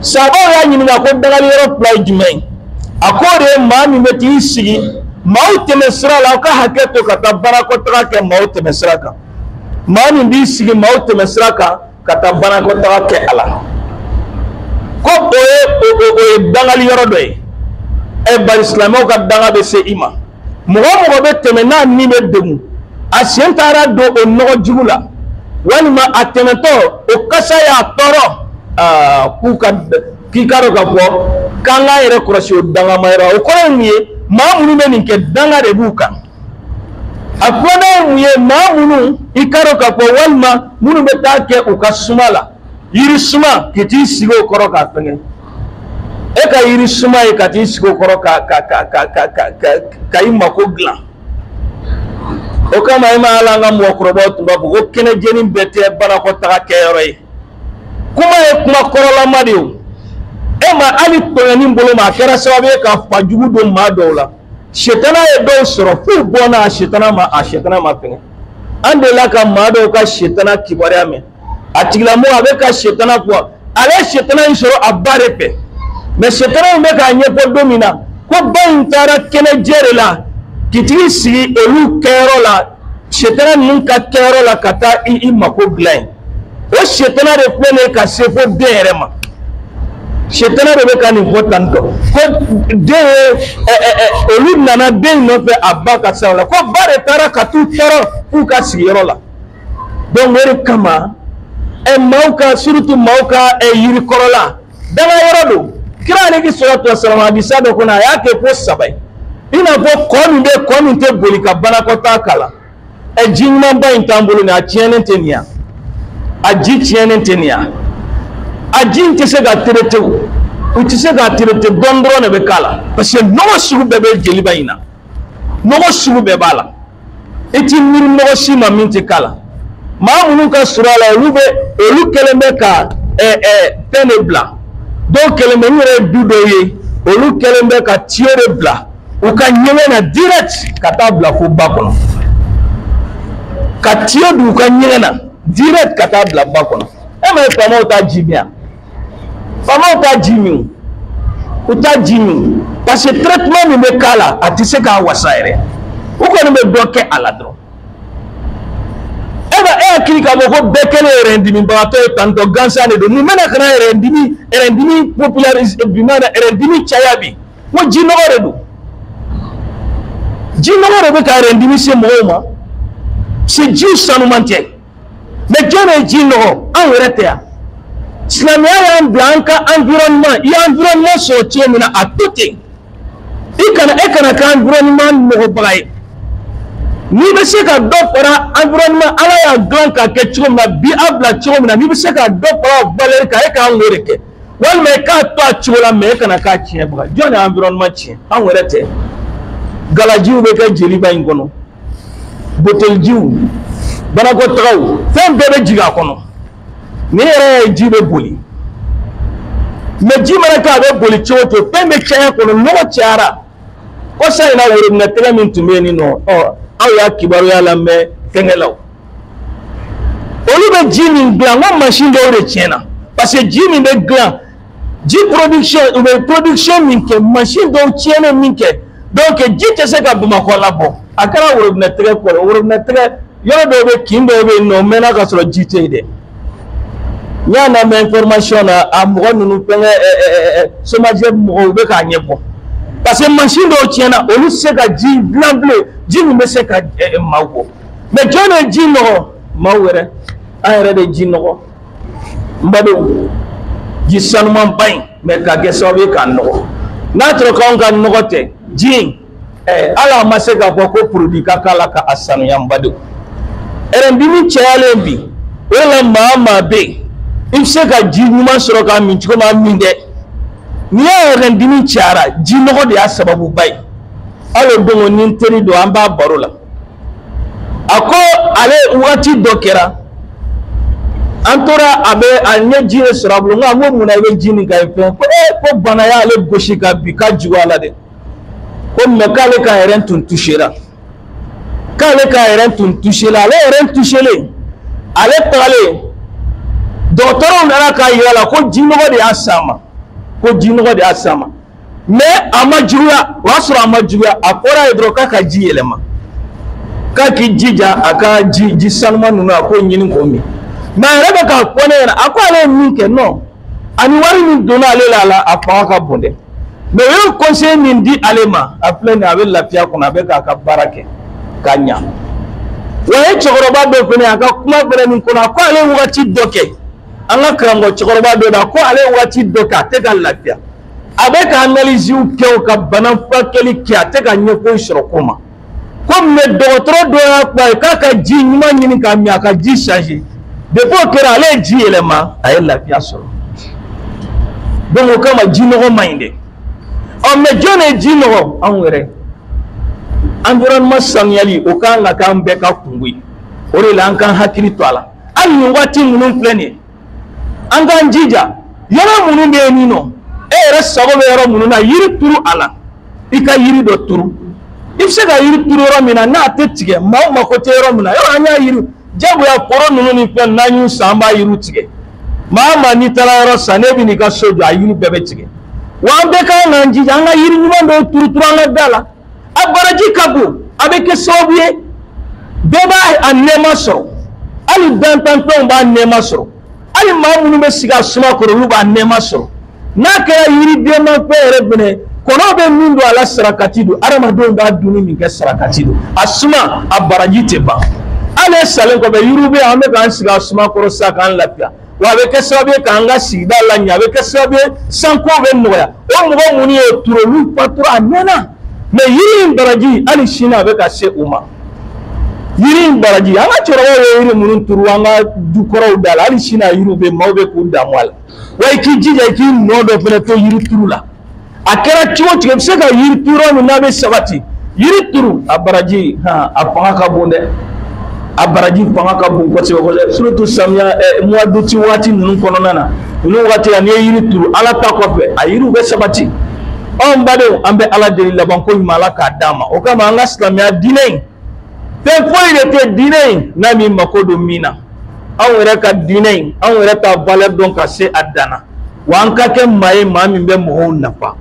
Sahabaw y'a ɲininka ko dangali yɔrɔ fila ye jumɛn ye? A ko o de ye maa min bɛ t'i sigi maaw tɛmɛ sira la, aw ka hakɛ to ka taa barakɔtaga kɛ maaw tɛmɛ sira kan. Maa min b'i sigi maaw tɛmɛ sira kan ka taa barakɔtaga kɛ a la, ko o ye dangali yɔrɔ dɔ ye. Bari silamɛw ka danga bɛ se i ma. Mɔgɔ o mɔgɔ bɛ tɛmɛ n'a ni bɛ degun, a sen taara don o nɔgɔ jugu la, walima a tɛmɛtɔ o kasa y'a tɔɔrɔ, k'u ka k'i ka dɔn k'a fɔ k'an k'an yɛrɛ kɔlɔsi o dangama yɔrɔ. O kɔrɔ ye mun ye? Maa minnu bɛ nin kɛ, danga de b'u kan. A filanan ye mun ye? Maa minnu i ka dɔn k'a fɔ walima minnu bɛ taa kɛ u ka suma la, yiri suma, k'i t'i sigi o kɔrɔ k'a fɛngɛ. E ka yiri suma ye ka t'i sigi o kɔrɔ ka i mako dilan. O kama e ma hali an ka mɔgɔkɔrɔbaw tun b'a fɔ ko kɛnɛjeni bɛɛ tɛ banakɔtaga kɛyɔrɔ ye. Kuma ye kuma kɔrɔlama de ye o. E ma hali tɔɲɔni bolo ma, a kɛra sababu ye ka fajugu don maa dɔw la. Sɛtana ye dɔw sɔrɔ f'u bɔnna a sɛtana ma, a sɛtana ma fɛngɛ. An delila ka maa dɔw ka sɛtana kibaruya mɛn. A tigilamɔgɔ a bɛ ka sɛtana fɔ, ale ye sɛtana in sɔrɔ a ba de fɛ. Mɛ sɛtana in bɛ k'a ɲɛfɔ don min na ko ba in taara kɛnɛjɛ de la k'i tigi sigi olu kɛyɔrɔ la, sɛtana ninnu ka kɛyɔrɔ la, ka taa i mako dilan yen. O sɛtana de filɛ nin ye ka se fo den yɛrɛ ma. Sɛtana de bɛ ka nin fɔ tan tɔ, ko den ye olu nana den nɔfɛ a ba ka sira la, ko ba de taara ka t'u tɔɔrɔ f'u ka sigiyɔrɔ la. Donc o de kama maaw ka, surtout maaw ka yirikɔrɔla danga yɔrɔ don. Kira alayhi salatu wasalam hadisa dɔ kɔnɔ, a y'a kɛ ko saba ye. I n'a fɔ kɔ min bɛ, kɔ min tɛ boli ka banakɔtaa k'a la. Ji ɲumanba in t'an bolo nin, a tiɲɛnen tɛ nin ya, a ji tiɲɛnen tɛ nin ya, a ji in tɛ se ka traiter, u tɛ se k'a traiter, dɔɔni dɔrɔn de bɛ k'a la, parce que nɔgɔ sugu bɛɛ bɛ jeliba in na, nɔgɔ sugu bɛɛ b'a la. I t'i miiri nɔgɔ si ma min tɛ k'a la. Maa minnu ka surun a la, olu bɛ, olu kɛlen bɛ ka fɛn de bila. Dɔw kɛlen bɛ, n yɛrɛ ye du dɔw ye, olu kɛlen bɛ ka tiyo de bila u ka ɲɛgɛn na direct ka taa bila fo ba kɔnɔ, ka tiyo don u ka ɲɛgɛn na direct ka taa bila ba kɔnɔ. E ma ye faamaw t'a ji min yan? Faamaw t'a ji min, u t'a ji min, parce que traitement min bɛ k'a la, a tɛ se k'a wasa yɛrɛ. U kɔni bɛ dɔ kɛ a la dɔrɔn. E hakili k'a fɔ ko bɛɛ kɛlen yɛrɛdimibagatɔ ye tantɔ gansan de don. Mun bɛna ka na yɛrɛdimi popularise bi ma na yɛrɛdimi caya bi? Ko jinɔgɔ de don. Jinɔgɔ de bɛ ka yɛrɛdimi se mɔgɔw ma. Se jiw sanuman tɛ. Mɛ jɔn de ye ji nɔgɔ? Anw yɛrɛ tɛ yan. Silamɛya y'an bila an ka environnement, i ye environnement sɔrɔ cogo min na, a to ten. E kana kɛ environnement nɔgɔbaga ye. N'i bɛ se ka dɔ fara environnement, Ala y'a dilan k'a kɛ cogo min na, bi a bila cogo min na, n'i bɛ se ka dɔ fara o valeur kan, e k'an k'o de kɛ. Walima i k'a to a cogo la, mɛ e kana k'a tiɲɛbaga. Jɔn de ye environnement tiɲɛ? Anw yɛrɛ tɛ. Galajiw bɛ kɛ jeliba in kɔnɔ, botelijiw, banakɔtagaw, fɛn bɛɛ bɛ jigin a kɔnɔ. Ni yɛrɛ ye ji bɛ boli. Mais ji mana kɛ a bɛ boli cogo o cogo, fɛn bɛ caya kɔnɔ, nɔgɔ cayara. Kɔsa in na worobinɛ tɛgɛ min tun bɛ yen nɔ, ɔ aw y'a kibaruya lamɛn fɛnkɛ la o. Olu bɛ ji min dilan, n ko mansin dɔw de tiɲɛna, parce que ji min bɛ dilan, ji production, u bɛ production min kɛ, mansin dɔw tiɲɛnen min kɛ, donc ji tɛ se ka Bamakɔ labɔ. A kɛra worobinɛ tɛgɛ kɔrɔ, worobinɛ tɛgɛ yɔrɔ dɔw bɛ, kin dɔw bɛ yen nɔ, o mɛnna ka sɔrɔ ji tɛ yen dɛ. N y'a lamɛn information na, a mɔgɔ ninnu fɛnkɛ SOMAGEP mɔgɔw u bɛ k'a ɲɛfɔ, parce que mansin dɔw tiɲɛna, olu tɛ se ka ji dilan bilen, ji min bɛ se ka maaw bɔ. Mais jɔn de ye ji nɔgɔ? Maaw yɛrɛ, an yɛrɛ de ye ji nɔgɔ. N badenw, ji sanumanba in, mais ka kɛ sababu ye k'a nɔgɔ. N'a sɔrɔ k'anw ka nɔgɔ tɛ ji in, hali a ma se k'a fɔ ko produit ka k'a la ka a sanuya. N badenw, ɛrɛndimi cayalen bi, o de la maa o maa bɛ yen, i bɛ se ka ji ɲuman sɔrɔ k'a min cogo min, a min dɛ. N'i y'a ɛrɛndimi cayara, ji nɔgɔ de y'a sababuba ye. Hali o don ni n teri don, an b'a baro la, a ko ale waati dɔ kɛra, an tora a bɛ a ɲɛ ji de sɔrɔ a bolo. N ko ko munna i bɛ ji nin ka fɛn? Ko ko bana y'ale gosi ka bi k'a juguya la dɛ. Ko mais k'ale ka yɛrɛ tun touchera, k'ale ka yɛrɛ tun touchera, ale yɛrɛ touchelen, ale tagalen dɔgɔtɔrɔw nana k'a yira la ko jinɔgɔ de y'a s'a ma, ko jinɔgɔ de y'a s'a ma. Mais a ma juguya, o y'a sɔrɔ a ma juguya, a fɔra ye dɔrɔn k'a ka ji yɛlɛma, k'a k'i jija a ka ji sanuman ninnu a k'o ɲini k'o min. Mais a yɛrɛ bɛ k'a fɔ ne ɲɛna, a ko ale ye min kɛ, non, ani wari min donna ale la, a la a fanga ka bon dɛ. Mais o ye conseil min di ale ma, a filɛ nin ye, a bɛ lafiya kɔnɔ, a bɛ k'a ka baara kɛ ka ɲa. Wa ye cɛkɔrɔba dɔ fɛnɛ, a ka kuma fɛnɛ nin kɔnɔ, a ko ale ye wagati dɔ kɛ, an ka karamɔgɔ cɛkɔrɔba dɔ da, ko ale ye wagati dɔ kɛ a tɛ ka lafiya, a bɛ ka analyse kɛ o ka bana furakɛli kɛ, a tɛ ka ɲɛ foyi sɔrɔ ko ma. Ko mais dɔgɔtɔrɔ dɔ y'a fɔ a ye k'a ka ji ɲuman ɲini k'a min, a ka ji changer. Depuis o kɛra, ale ye ji yɛlɛma, a ye lafiya sɔrɔ. Donc o kama ji nɔgɔ man ɲi dɛ. Ɔ mais jɔn de ye ji nɔgɔ? Anw yɛrɛ. Environnement sanuyali, o kan ka k'an bɛɛ ka kungo ye. O de la an k'an hakili to a la. Hali nin waati ninnu filɛ nin ye, an k'an jija yɔrɔ minnu bɛ yen nɔ, e yɛrɛ sago bɛ yɔrɔ minnu na, yiri turu a la. I ka yiri dɔ turu, i bɛ se ka yiri turu yɔrɔ min na n'a tɛ tigɛ, maaw mako tɛ yɔrɔ min na. Yɔrɔ an y'a yiri jagoya foro ninnu ni fɛn n'an y'u san, an b'a yiriw tigɛ. Maa o maa n'i taara yɔrɔ san, n'e bɛ n'i ka so jɔ, a yiri bɛɛ bɛ tigɛ. Wa an bɛɛ ka kan k'an jija an ka yiri ɲuman dɔw turu turu an ka da la. A baraji ka bon, a bɛ kɛ sababu ye bɛɛ b'a a nɛɛma sɔrɔ, hali dantanfɛnw b'a nɛɛma sɔrɔ, hali maa minnu bɛ sigi a suma kɔrɔ, olu b'a nɛɛma sɔrɔ. N'a kɛra yiridenmafɛn yɛrɛ fɛnɛ, kɔnɔw bɛ min don a la sarakati don, adamadenw b'a dunni min kɛ sarakati don, a suma a baraji tɛ ban. Hali e salen kɔfɛ, yiriw bɛ yen, an bɛ k'an sigi a suma kɔrɔ sisan k'an lafiya. Wa a bɛ kɛ sababu ye k'an ka sigida laɲɛ, a bɛ kɛ sababu ye sanko bɛ nɔgɔya. O mɔgɔ minnu y'o turu, olu fatura a mɛnna, mais yiri in baraji hali sini a bɛ ka se u ma. Yiri in baraji, an ka cɛkɔrɔbaw ye yiri minnu turu an ka dukɔrɔw da la, hali sini a yiriw bɛ yen, maaw bɛ k'u damu a la. Wa i k'i jija i k'i nɔ dɔ fana to yiri turu la. A kɛra cogo o cogo, i bɛ se ka yiri turu yɔrɔ min n'a bɛ sabati, yiri turu a baraji, han, a fanga ka bon dɛ. A baraji fanga ka bon kosɛbɛ kosɛbɛ, surtout samiya mois d'août waati ninnu kɔnɔna na. Ninnu waati la, n'i ye yiri turu, Ala ta kɔfɛ, a yiriw bɛ sabati. Anw badenw, an bɛ Ala deli labanko ɲuman Ala k'a d'an ma. O kama an ka silamɛya diinɛ in, fɛn foyi de tɛ diinɛ in n'a m'i mako don min na. Anw yɛrɛ ka diinɛ in, anw yɛrɛ t'a valeur dɔn ka se a dan na. Wa an ka kɛ maa ye, maa min bɛ mɔgɔw nafa.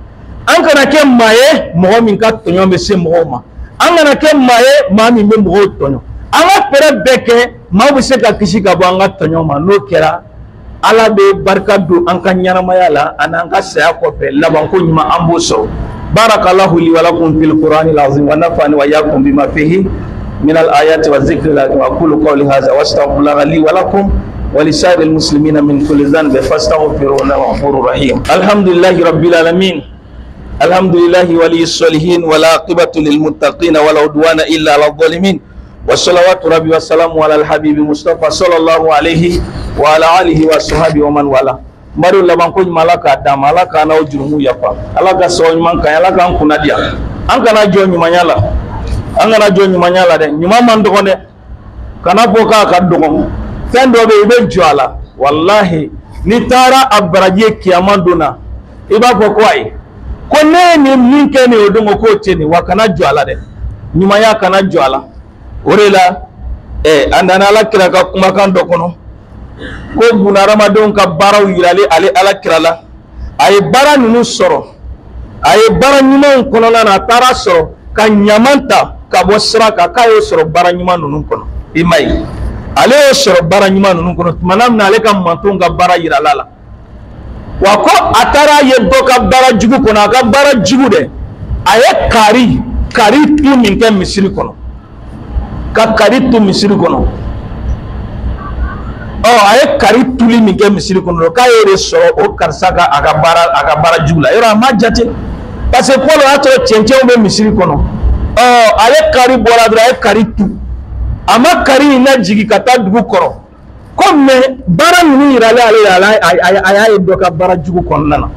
An kana kɛ maa ye, mɔgɔ min ka tɔɲɔ bɛ se mɔgɔw ma. An kana kɛ maa ye, maa min bɛ mɔgɔw tɔɲɔ. An ka fɛɛrɛ bɛɛ kɛ maaw bɛ se ka kisi ka bɔ an ka tɔɲɔ ma. N'o kɛra, Ala bɛ barika don an ka ɲɛnamaya la ani an ka saya kɔfɛ, labanko ɲuman an b'o sɔrɔ. Barakallahu li wa lakum fil Qur'anil azim wa nafa'ani wa iyyakum bima fihi min al ayati wa dhikril hakim. Aqulu qawli hadha wa astaghfirullaha li wa lakum wa lisa'iril muslimina min kulli dhanbin fastaghfiruhu innahu ghafurur rahim. Alhamdulillahi rabbil alamin. Alhamdulillahi waliyis salihin wal aqibatu lil muttaqin wala udwana illa ala zalimin. والصلوات ربي والسلام على الحبيب مصطفى صلى الله عليه وعلى آله وصحبه ومن والاه. Mbaru laban ko ɲuman Ala k'a d'an ma, Ala k'an n'aw jurumu yafa, Ala ka sababu ɲuman k'an ye, Ala k'an kunna diya. An kana jɔ ɲumanya la, an kana jɔ ɲumanya la dɛ. Ɲuman man dɔgɔn dɛ, kana fɔ k'a ka dɔgɔn. Fɛn dɔ bɛ yen, i bɛ jɔ a la, walahi n'i taara a baraji ye kiyama don na, I b'a fɔ ko ayi, ko ne ye nin min kɛ nin o don, k'o tɛ nin wa, kana jɔ a la dɛ, ɲumanya kana jɔ a la. O de la a nana Ala kira ka kumakan dɔ kɔnɔ ko bunahadamadenw ka baaraw yiralen ale Ala kira la, a ye baara ninnu sɔrɔ, a ye baara ɲumanw kɔnɔna na, a taara sɔrɔ ka ɲaman ta ka bɔ sira kan, k'a y'o sɔrɔ baara ɲuman ninnu kɔnɔ. I ma ye, ale y'o sɔrɔ baara ɲuman ninnu kɔnɔ tuma min na ale ka mantonw ka baara yirala la. Wa ko a taara ye dɔ ka baara jugu kɔnɔ, a ka baara jugu dɛ, a ye kari tu min kɛ misiri kɔnɔ, ka kari tu misiri kɔnɔ. A ye kari tuli min kɛ misiri kɔnɔ, k'a y'o de sɔrɔ o karisa ka a ka baara jugu la. Yɔrɔ a ma jate, parce que fɔlɔ o y'a sɔrɔ cɛncɛnw bɛ misiri kɔnɔ. Ale kari bɔra dɔrɔn, a ye kari tu, a ma kari in lajigin ka taa dugu kɔrɔ. Ko mɛ baara ninnu yiralen ale la, a y'a ye dɔ ka baara jugu kɔnɔna na.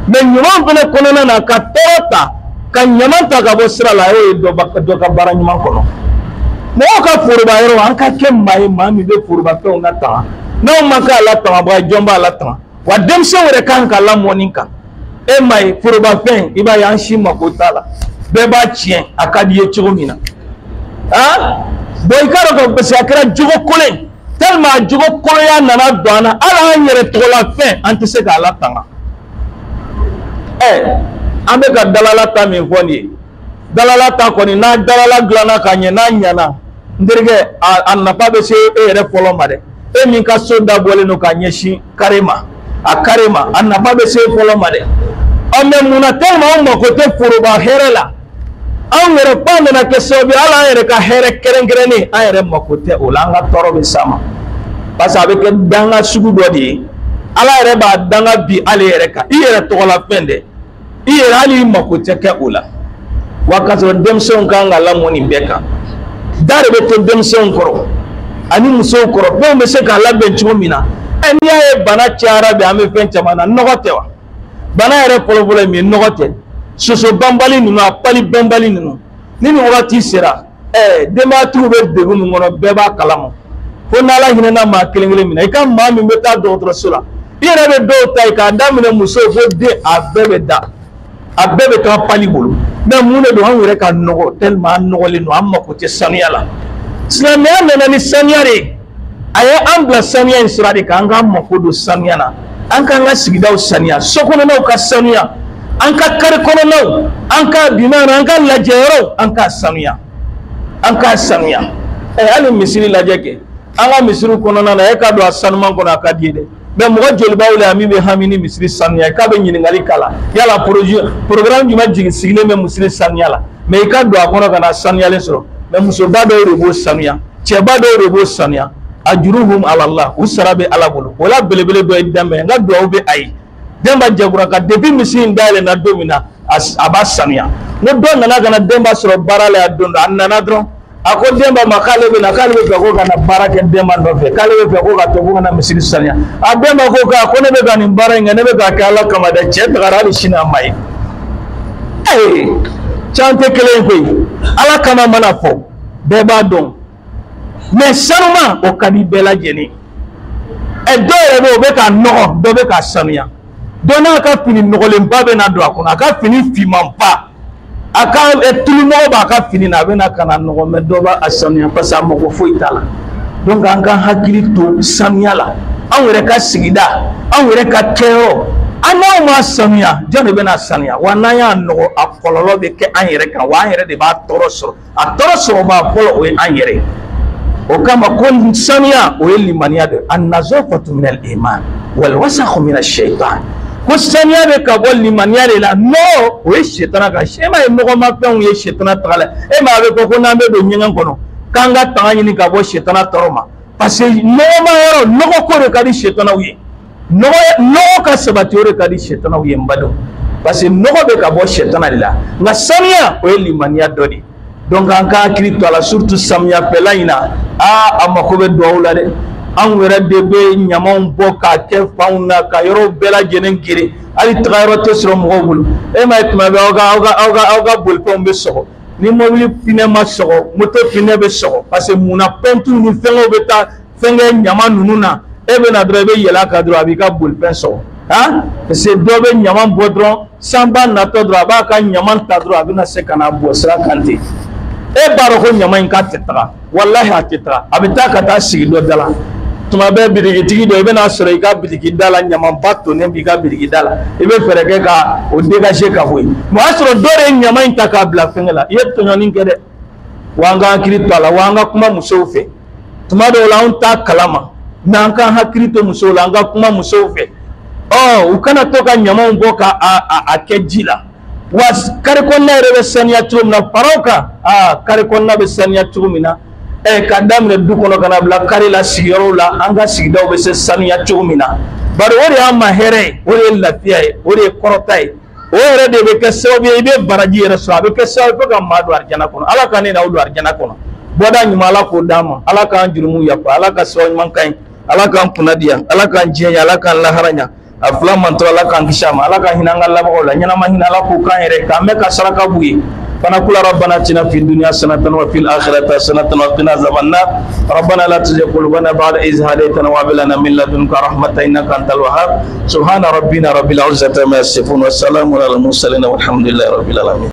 Mɛ ɲuman fana kɔnɔna na, ka tɔɔrɔ ta ka ɲaman ta ka bɔ sira la, a y'o ye dɔ ka baara ɲuman kɔnɔ. Mɔgɔw ka foroba yɔrɔ, an ka kɛ maa ye maa min bɛ forobafɛnw latanga. N'anw ma k'a latangabaga, jɔn b'a latanga? Wa denmisɛnw yɛrɛ kan ka lamɔ nin kan. E ma ye forobafɛn, i b'a ye an si mako t'a la, bɛɛ b'a tiɲɛ a ka di i ye cogo min na. Bon, i k'a dɔn k'a fɔ parce que a kɛra jogo kolon ye, tellement a jogo kolonya nana don an na, hali an yɛrɛ tɔgɔla fɛn an tɛ se k'a latanga. An bɛ ka dalala ta min fɔ nin ye, dalala ta kɔni, n'a dalala dilanna ka ɲɛ, n'a ɲɛna, n terikɛ, a nafa bɛ se e yɛrɛ fɔlɔ ma dɛ. E min ka so dabɔlen don ka ɲɛsin kare ma, a kare ma, a nafa bɛ se e fɔlɔ ma dɛ. Mɛ munna tellement anw mako tɛ foroba hɛrɛ la, anw yɛrɛ ba nana kɛ sababu ye, hali an yɛrɛ ka hɛrɛ kɛrɛnkɛrɛnnen, an yɛrɛ mako tɛ o la, an ka tɔɔrɔ bɛ s'a ma. Parce que a bɛ kɛ danga sugu dɔ de ye, Ala yɛrɛ b'a danga bi ale yɛrɛ kan, i yɛrɛ tɔgɔla fɛn dɛ, i yɛrɛ hali i mako tɛ kɛ o la. Wa k'a sɔrɔ denmisɛnw kan ka lamɔ nin bɛɛ kan, da de bɛ to denmisɛnw kɔrɔ ani musow kɔrɔ, fɛnw bɛ se k'a labɛn cogo min na. N'i y'a ye bana cayara bi, an bɛ fɛn caman na, nɔgɔ tɛ wa? Bana yɛrɛ fɔlɔfɔlɔ ye min ye, nɔgɔ tɛ. Soso banbali ninnu, a pali banbali ninnu, ni nin wagati sera, denbayatigiw bɛ degun min kɔnɔ, bɛɛ b'a kalama. Fo n'Ala hinɛna maa kelen kelen min na, i ka maa min bɛ taa dɔgɔtɔrɔso la, i yɛrɛ bɛ dɔw ta yen k'a daminɛ musow fo den, a bɛɛ bɛ da, a bɛɛ bɛ taa pali bolo. Mɛ mun de don? Anw yɛrɛ ka nɔgɔ, tellement an nɔgɔlen don, an mako tɛ sanuya la. Silamɛya nana ni sanuya de ye, a ye an bila sanuya in sira de kan, an k'an mako don sanuya na, an k'an ka sigidaw sanuya, so kɔnɔnaw ka sanuya, an ka kari kɔnɔnaw, an ka biman, an ka lajɛyɔrɔw, an k'a sanuya, an k'a sanuya. Hali misiri lajɛ kɛ, an ka misiri kɔnɔna na, e ka don a sanuman kɔnɔ, a ka di ye dɛ. Mɛ mɔgɔ joli b'aw la min bɛ hami ni misiri sanuya, k'a bɛ ɲininkali k'a la, yala programme jumɛn jigi sigilen bɛ misiri sanuya la? Mɛ i ka don a kɔnɔ ka na sanuyalen sɔrɔ. Mɛ musoba dɔw de b'o sanuya, cɛba dɔw de b'o sanuya. Ajuruhum ala Allah, u sara bɛ Ala bolo. O la belebele dɔ ye Denba ye, n ka duwawu bɛ a ye. Denba Jɛkura ka depuis misiri in dayɛlɛnna don min na, a b'a sanuya. N ko dɔ nana ka na Denba sɔrɔ baara la yan don dɔ, a nana dɔrɔn, a ko Denba ma k'ale bɛ na, k'ale bɛ fɛ ko ka na baara kɛ Denba nɔfɛ, k'ale bɛ fɛ ko ka to ko ka na misiri sanuya. A Denba ko k'a ko ne bɛ ka nin baara in kɛ, ne bɛ k'a kɛ Ala kama dɛ. Cɛ tagara hali sini a ma ye. Can tɛ kelen ye koyi, Ala kama mana fɔ bɛɛ b'a dɔn, mɛ sanuman o ka di bɛɛ lajɛlen. Dɔw yɛrɛ bɛ yen, o bɛ k'a nɔgɔ, dɔ bɛ k'a sanuya. Dɔ n'a ka fini nɔgɔlenba bɛ na don a kɔnɔ, a ka fini finmanba, a ka tulumɔgɔ b'a ka fini na, a bɛ na ka na nɔgɔ, mɛ dɔ b'a sanuya parce que a mago foyi t'a la. Donc an ka hakili to sanuya la, anw yɛrɛ ka sigida, anw yɛrɛ ka kɛyɔrɔ, an n'anw m'a sanuya, jɔn de bɛna sanuya? Wa n'an y'a nɔgɔ, a kɔlɔlɔ bɛ kɛ an yɛrɛ kan, wa an yɛrɛ de b'a tɔɔrɔ sɔrɔ. A tɔɔrɔ sɔrɔbaa fɔlɔ o ye an yɛrɛ ye. O kama ko sanuya o ye limaniya de ye. An-nazafatu minal iman wal wasakhu mina shaitan. Ko sanuya bɛ ka bɔ limaniya de la, nɔgɔ o ye sitana ka. E m'a ye nɔgɔmafɛnw ye sitana taga la. E m'a ye a bɛ fɔ ko n'an bɛ don ɲɛgɛn kɔnɔ k'an ka tanga ɲini ka bɔ sitana tɔɔrɔ ma, parce que nɔgɔma yɔrɔ, nɔgɔ ko de ka di sitanaw ye. Nɔgɔ ka sabati o de ka di sitanaw ye, n badenw, parce que nɔgɔ bɛ ka bɔ sitana de la. Nka sanuya o ye limaniya dɔ de ye. Donc an ka hakili to a la, surtout samiyafɛla in na, a mako bɛ duwawu la dɛ. Anw yɛrɛ de bɛ ɲamanw bɔ k'a kɛ fanw na, ka yɔrɔw bɛɛ lajɛlen geren, hali tagayɔrɔ tɛ sɔrɔ mɔgɔw bolo. E m'a ye tuma bɛɛ aw ka bolifɛnw bɛ sɔgɔ, ni mobili pinɛ ma sɔgɔ, moto pinɛ bɛ sɔgɔ, parce que munna pɛntiw ni fɛngɛw bɛ taa fɛnkɛ ɲaman ninnu na. E bɛ na dɔrɔn, i bɛ yɛlɛ a kan dɔrɔn, a b'i ka bolifɛn sɔgɔ. Han, parce que dɔ bɛ ɲaman bɔ dɔrɔn, sanba natɔ dɔrɔn, a b'a ka ɲaman ta dɔrɔn, a bɛna se ka na bɔ sira kan ten. E b'a dɔn ko ɲaman in k'a tɛ taga, walahi a tɛ taga, a bɛ taa ka taa sigi dɔ da la. Tuma bɛɛ birikitigi dɔ, i bɛna sɔrɔ i ka biriki da la, ɲamanba tonnen b'i ka biriki da la, i bɛ fɛɛrɛ kɛ ka o dégager ka bɔ yen. Mais o y'a sɔrɔ dɔ de ye ɲaman in ta k'a bila fɛnkɛ la. I ye tɔɲɔni kɛ dɛ. Wa an ka hakili to a la, wa an ka kuma musow fɛ. Tuma dɔw la anw t'a kalama, mais an k'an hakili to musow la, an ka kuma musow fɛ. Ɔ, u kana to ka ɲamanw bɔ ka a kɛ ji la. Wa kari kɔnɔna yɛrɛ bɛ saniya cogo min na, faraw kan, aa, kari kɔnɔna bɛ saniya cogo min na, ɛ, ka daminɛ du kɔnɔ ka na bila kari la, sigiyɔrɔw la, an ka sigidaw bɛ se saniya cogo min na. Bari o de y'an ma hɛrɛ ye, o de ye lafiya ye, o de ye kɔrɔta ye, o yɛrɛ de bɛ kɛ sababu ye i bɛ baraji yɛrɛ sɔrɔ, a bɛ kɛ sababu ye ka maa don arijana kɔnɔ. Ala ka ne n'aw don arijana kɔnɔ. Bɔda ɲuman, Ala k'o d'an ma. Ala k'an jurumu yafa, Ala ka sababu ɲuman ka ɲi, Ala k'an kunna diya, Ala k'an diɲɛ ɲɛ, Ala k'an lahara ɲɛ. A fila mantɔ, Ala k'an kisi a ma, Ala ka hinɛ an ka labagaw la, ɲɛnama hinɛ, Ala k'o k'an yɛrɛ, k'an bɛɛ ka saraka b'u ye. Fana kula rabbana atina fi dunya hasanatan wa fil akhirati hasanatan wa qina azaban nar. Rabbana la tuzigh qulubana ba'da idh hadaytana wa hab lana min ladunka rahmatan innaka antal wahhab. Subhana rabbina rabbil izzati amma yasifun wa salamun alal mursalin walhamdulillahi rabbil alamin.